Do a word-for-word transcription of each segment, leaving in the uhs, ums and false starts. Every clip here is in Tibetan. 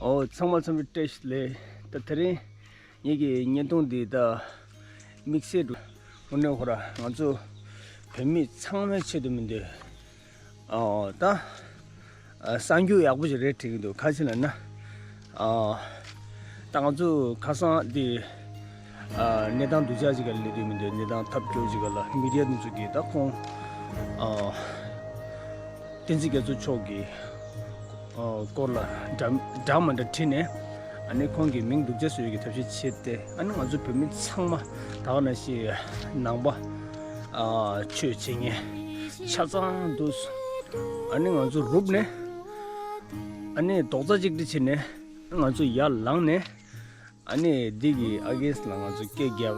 ཨོ་ཚང་མ་ཚང་མ་བཀྲ་ཤིས་བདེ་ལེགས། ད་དེ་རིང་ངེད་ཀྱི་བརྙན་ཐུང་འདི་ད་དམིགས་བསལ་དུ་དངོས་གནས་ཁོ་ར་ང་ཚོ་བོད་མི་ཚང་མའི་ཆེད་དུ་མི་འདུག་ཨོ་ད་ཨ་གསར་འགྱུར་ཡག་པོ་ཞིག་རེད་དྲན་གྱི་འདུག་ག་ཅི་ལབ་ན། ཨོ་ད་ང་ཚོ་ཁ་སང་འདི་ཨ་གནས་སྟངས་སྡུག་ཅག་ཅིག་ག་སླེབས་དུས་མི་འདུག་གནས་སྟངས་ཐབས་སྐྱོ་ཅིག་ག་ལ་མི་ཌི་ཡ་དེ་ཚོ་གིས་ད་ཁོང་ཨ་བསྟན་འཛིན་རྒྱ་མཚོ་མཆོག་གི་ཨ་སྐོར་ལ་འདྲ་འདྲ་མ་འདྲ་བྲིས་ནས། ཨ་ནི་ཁོང་གི་མིང་སྡུག་ཅག་བཟོ་ཡག་གི་ཐབས་ཤེས་བྱས་ཏེ། ཨ་ནི་ང་ཚོ་བོད་མི་ཚང་མ་ད་ག་ནང་བཞིན་ནང་པ་ཨ་ཆོས་བྱེད་མཁན་ཆ་ཚང་འདུག་ཨ་ནི་ང་ཚོ་རུབ་ནས། ཨ་ནི་རྡོག་རྩ་གཅིག་སྒྲིལ་བྱས་ནས། ང་ཚོ་ཡར་ལངས་ནས། ཨ་ནི་འདི་གི་ཨ་གེན་སི་ལ་ང་ཚོ་སྐད་རྒྱབ་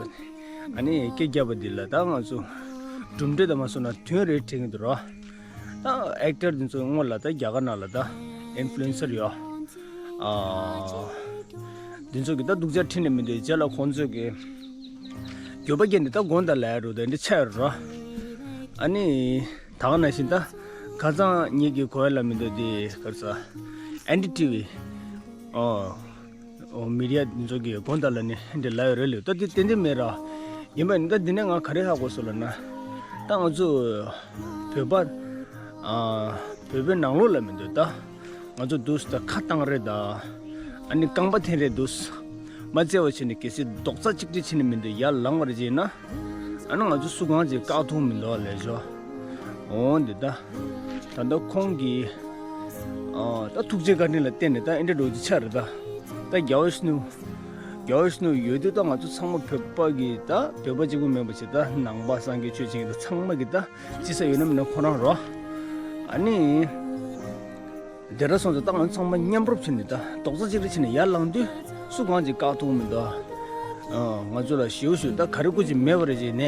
པ། ཨ་ནི་སྐད་རྒྱབ་པ་འདི་ལ་ད་ང་ཚོ་གྲུབ་འབྲས་དང་མ་སོང་ན་དོན་རེད་དྲན་གྱི་འདུག་ར། ད་ཨེག་ཊར་འདི་ཚོ་སྔོན་ལ་ད་རྒྱ་གར་ནང་ལ་ད་ཨིན་ཕུ་ལུ་ཨེན་སར་ཡོད། ཨ་འདི་ཚོ་གི་ད་སྡུག་ཅག་ཁྲིད་ནས་མི་འདུག་རྗེས་ལ་ཁོང་ཚོ་གི་འགྱོད་པ་སྐྱེས་ནས་ད་དགོངས་དག་ལབ་ཡ་རུ་ད་འདི་ཆགས་ཡོད་ར། ཨ་ནི་ད་ག་ནང་བཞིན་ད་ཁ་སང་ཉིད་ཀྱི་གོ་ཡ་ལ་མི་འདུག་འདི་ག་རེ་ཟ། ཨེན་ཌི་ཊི་བི། ཨོ། ཨོ་མི་ཌི་ཡ་འདི་ཚོ་གིས་དགོངས་དག་ལབ་ནས་འདི་ལབ་ཡོད་རེད་ལོ། ད་འདི་ཏན་ཏན་མེད་ར། ཡིན་པ་ཡིན་ད་འདི་ནས་ང་ག་རེ་ཧ་གོ་སོང་ལབ་ན། ད་ང་ཚོ་བོད་པ་ཨ་བོད་པའི་ནང་ལོགས་ལ་མི་འདུག་ད་ང་ཚོ་འདུག་སེ་ད་ཁ་བཏང་རེས་ད། ཨ་ནི་རྐང་པ་འཐེན་རེས་འདུག་སེ་མ་བརྩེ་བ་བྱས་ནས་གལ་སྲིད་རྡོག་རྩ་གཅིག་སྒྲིལ་བྱས་ནས་མི་འདུག་ཡར་ལངས་པ་རེད་ཅེ་ན། ཨ་ནི་ང་ཚོ་སུ་གང་ཅིག་བཀག་ཐུབ་མི་འདུག་ལབ་ཤོག་འོ་འདི་ད། ད་ལྟ་ཁོང་གིས་ཨ་ད་ཐུགས་རྗེ་བཀའ་དྲིན་ལ་བརྟེན་ནས་ད་ཨེ་འདྲ་འགྲོ་རྒྱུ་ཆགས་རེད་ད། ད་རྒྱལ་བ་ཤི་ནུ། རྒྱལ་བ་ཤི་ནུ་ཡོད་དུས་ད་ང་ཚོ་ཚང་མ་བོད་པ་གི་ད་བོད་པ་གཅིག་པུ་མིན་པ་ཞིག་ད་ནང་པ་སངས་རྒྱས་ཆོས་བྱེད་མཁན་ད་ཚང་མ་གི་ད་ཅི་ས་ཡོད་ན་མིན་ན་ཁོ་རང་རོ། ཨ་ནི། དེ་འདྲ་སོང་ཙང་ད་ང་ཚང་མ་མཉམ་རུབ་བྱས་ནས་ད་རྡོག་རྩ་གཅིག་སྒྲིལ་བྱས་ནས་ཡར་ལངས་དུས་སུ་གང་ཅིག་བཀག་ཐུབ་མི་འདུག་ཨ་ང་ཚོ་ལ་ཞེའུ་ཞེའུ་ད་ག་རེ་དགོས་ཀྱི་མེད་པ་རེད་ཅེས་ནས།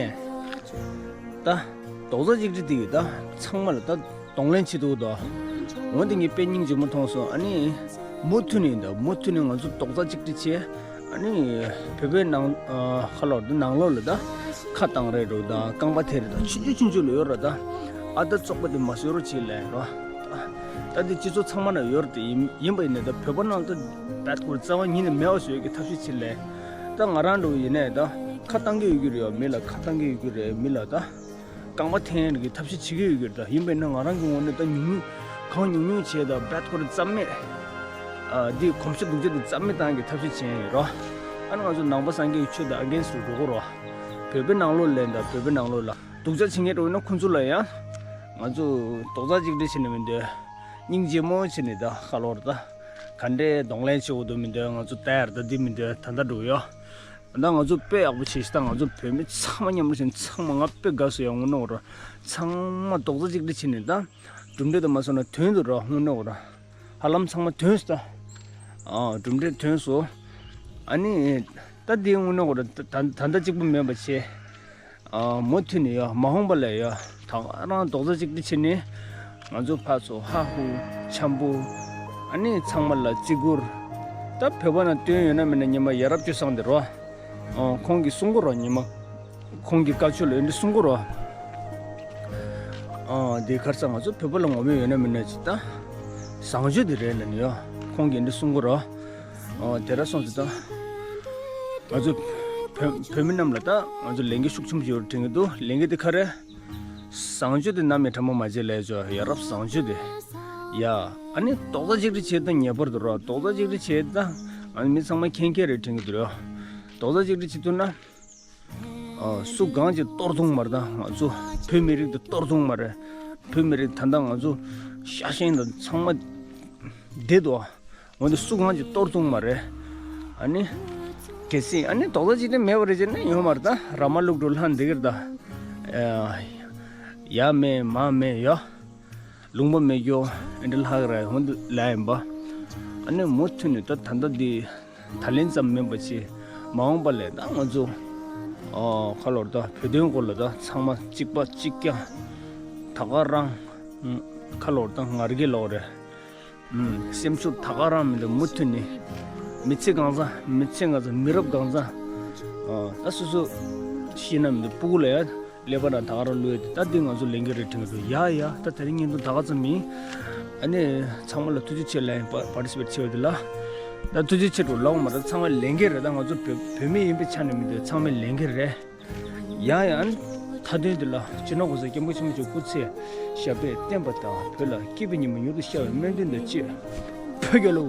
ད་རྡོག་རྩ་གཅིག་སྒྲིལ་དེ་གིས་ད་ཚང་མ་ལ་ད་གདོང་ལེན་བྱེད་ཐུབ་འདུག་འོན་ཏེ་ངས་དཔེ་སྙིང་རྗེ་མོ་མཐོང་སོང་། ཨ་ནི་མུ་མཐུད་ནས་ད་མུ་མཐུད་ནས་ང་ཚོ་རྡོག་རྩ་གཅིག་སྒྲིལ་བྱས། ཨ་ནི་བོད་པའི་ནང་ཨ་ཁ་ལོར་དུ་ནང་ལོགས་ལ་ད་ཁ་བཏང་རེས་རོགས་དང་རྐང་པ་འཐེན་རེས་དང་ཆུང་ཆུང་ཆུང་ཆུང་ལ་ཡོད་ར། ད་ཨ་ད་བཙོག་པ་དེ་མ་བཟོ་རོགས་བྱེད་ལབ་རོ། ད་དེ་སྤྱི་ཚོགས་ཚང་མ་ན་ཡོད་ར། དེ་ཡིན་ཡིན་པ་ཡིན་ནའི་ད་བོད་པ་ནང་ད་བད་ཁོ་རྩ་བ་ཉིད་ནས་མེད་པ་བཟོ་ཡག་གི་ཐབས་ཤེས་བྱེད་ལས། ད་ང་རང་འདྲ་བོ་ཡིན་ནའི་ད་ཁ་བཏང་གི་ཡོད་རྒྱུ་རེད། མི་ལ་ཁ་བཏང་གི་ཡོད་རྒྱུ་རེད། མི་ལ་ད་རྐང་པ་འཐེན་གི་ཐབས་ཤེས་བྱེད་ཀྱི་ཡོད་རྒྱུ་རེད། ད་ཡིན་པ་ཡིན་ན་ང་རང་གི་ངོས་ནས་ད་ཉུང་ཉུང་གང་ཉུང་ཉུང་བྱས་ད་བད་ཁོ་ར་རྩ་མེད། ཨ་འདི་གོམས་གཤིས་སྡུག་ཅག་འདི་རྩ་མེད་བཏང་གི་ཐབས་ཤེས་བྱེད་ཡིན་རོ། ཨ་ནི་ང་ཚོ་ནང་པ་སངས་རྒྱས་ཀྱི་ཆོས་དང་ཨ་གེན་སི་ཊི་རུ་འགྲོ་གི་རོ། བོད་པའི་ནང་ལོགས་ལ་ད་བོད་པའི་ནང་ལོགས་ལ་སྡུག་ཅག་བྱེད་མཁན་འགྲོ་ཡིན་ན་ཁོང་ཚོ་ལ་ཡང་ང་ཚོ་རྡོག་རྩ་གཅིག་སྒྲིལ་བྱེད་ནི་མི་འདོད། སྙིང་རྗེ་མོ་བྱེད་ནི་ད་ཁ་ལོར་ད་ག་འདྲའི་གདོང་ལེན་བྱེད་དགོས་འདུག་མི་འདོད། ང་ཚོ་ད་ཡར་ད་འདི་མི་འདོད། ད་ད་འགྲོ་ཡོ། ད་ང་ཚོ་དཔེ་ཡག་པོ་བྱེད་ཤི། ད་ང་ཚོ་བོད་མི་ཚང་མ་མཉམ་རུབ་བྱས་ནས་ཚང་མ་ང་དཔེ་དགའ་སོ་ཡ་དངོས་གནས་ར། ཚང་མ་རྡོག་རྩ་གཅིག་སྒྲིལ་བྱེད་ནི་ད་གྲུབ་འབྲས་དང་མ་སོང་ན་དོན་དུ་ར་དངོས་གནས་ར། ཧ་ལམ་ཚང་མ་ཐོན་སོང་ད། ཨ་གྲུབ་འབྲས་ཐོན་སོང་། ཨ་ནི་ད་འདི་དངོས་གནས་ཁོ་ར་ད་ད་ད་ལྟ་གཅིག་པུ་མིན་པ་བྱས། ཨ་མུ་མཐུད་ནས་ཡ་མ་འོངས་པ་ལ་ཡ་ད་ག་རང་རྡོག་རྩ་གཅིག་སྒྲིལ་བྱས་ནས་ང་ཚོ་ཕར་ཚུར་ཧ་ཧུ་འཆམ་པོ། ཨ་ནི་ཚང་མ་ལ་བརྩི་བཀུར། ད་བོད་པ་ནང་བསྟན་ཡོད་ན་མེད་ན་ཉི་མ་ཡ་རབས་སྤྱོད་བཟང་དེ་རོ། ཨ་ཁོང་གིས་གསུང་གི་རོ། ཉི་མ་ཁོང་གི་བཀའ་ཆོས་ལ་འདི་གསུང་གི་རོ། ཨ་འདི་ག་རེ་ཟ། ང་ཚོ་བོད་པ་ལ་ངོམ་ཡོད་ན་མེད་ན་ཅིག་ད་བཟང་སྤྱོད་དེ་རེད་ལབ་ནི་ཡོ། ཁོང་གིས་འདི་གསུང་གི་རོ། ཨ་དེ་ར་སོང་ཙང་ད་ང་ཚོ་བོད་བོད་མི་རྣམས་ལ་ད་ང་ཚོ་ལས་འགན་ཤུགས་ཆེན་པོ་ཡོད་དྲན་གྱི་འདུག་ལས་འགན་དེ་ག་རེ། བཟང་སྤྱོད་དེ་ནམ་ཡང་ཕྲ་མོ་མ་བྱེད་ལབ་ཅོ། ཡ་རབས་བཟང་སྤྱོད་དེ། ཡ་ཨ་ནི་རྡོག་རྩ་གཅིག་སྒྲིལ་བྱེད་ད་ངེས་པར་དུ་རོ། རྡོག་རྩ་གཅིག་སྒྲིལ་བྱེད་ད་ང་ཚོ་མི་ཚང་མ་མཁྱེན་མཁྱེན་རེད་དྲན་གྱི་འདུག་རོ། རྡོག་རྩ་གཅིག་སྒྲིལ་བྱེད་ཐུབ་ན། ཨ་སུ་གང་ཅིག་གཏོར་ཐུབ་མ་རེད་ད། ང་ཚོ་བོད་མི་རིགས་དེ་གཏོར་ཐུབ་མ་རེད། བོད་མི་རིགས་ད་ལྟ་ང་ཚོ་ཤ་ཞེན་དང་ཚང་མ་བསྡད་འདུག་འོན་ཏེ་སུ་གང་ཅིག་གཏོར་ཐུབ་མ་རེད། ཨ་ནི་གལ་སྲིད་ཨ་ནི་རྡོག་རྩ་གཅིག་སྒྲིལ་མེད་པ་རེད་ཅེ་ན་ཡོད་མ་རེད་ད། ར་མ་ལུག་འགྲོ་ལྷ་འདི་གིར་ད། ཨ་ཡ་མེད་མ་མེད་ཡོ། ལུང་པ་མེད་རྒྱུ་ཨེ་འདྲ་ལྷག་རེད། འོན་ཏེ་ལ་ཡིན་པ། ཨ་ནི་མུ་མཐུད་ནས་ད་ད་ལྟ་འདི་ད་ལན་ཙམ་མིན་པ་ཅིག་མ་འོངས་པ་ལས་ད་ང་ཚོ་ཨ་ཁ་ལོར་ད་བོད་དོན་སྐོར་ལ་ད་ཚང་མ་གཅིག་པ་གཅིག་རྐྱང་ད་ག་རང་ཁ་ལོར་ད་ང་རྒྱལ་ལོག་རེད། སེམས་ཤུགས་ད་ག་རང་མི་འདུག་མུ་མཐུད་ནས་མི་ཚེ་གང་ཚ་མི་ཚེ་གང་ཚ་མི་རབས་གང་ཚ་ཨ་ད་སོ་སོ་ཤེས་ན་མི་འདུག་སྤུ་གུ་ལ་ཡ། ཀླད་པ་ནང་ད་ག་རང་བླུགས་ཡོད་དེ། ད་འདི་ང་ཚོ་ལས་འགན་རེད་དྲན་གྱི་འདུག་ཡ་ཡ། ད་དེ་རིང་བརྙན་ཐུང་ད་ག་ཙམ་ཡིན། ཨ་ནི་ཚང་མ་ལ་ཐུགས་རྗེ་ཆེ་ལབ་ཡིན། པ་པར་ཊི་སི་པེ་ཊི་བྱས་པ་འདི་ལ། ད་ཐུགས་རྗེ་ཆེ་འགྲོ་ལབ་མ་རེད། ཚང་མ་ལས་འགན་རེད། ད་ང་ཚོ་བོད་བོད་མི་ཡིན་པའི་ཆ་ནས་མི་འདུག་ཚང་མའི་ལས་འགན་རེད། ཡང་ཡང་མཐའ་དོན་འདི་ལ་སྤྱི་ནོར་༸གོང་ས་༸སྐྱབས་མགོན་ཆེན་པོ་མཆོག་སྐུ་ཚེ་ཞབས་པད་བརྟན་པ་དང་བོད་ལ་སྐྱིད་པའི་ཉི་མ་མྱུར་དུ་ཤར་བའི་སྨོན་འདུན་དང་བཅས། བོད་རྒྱལ་ལོ།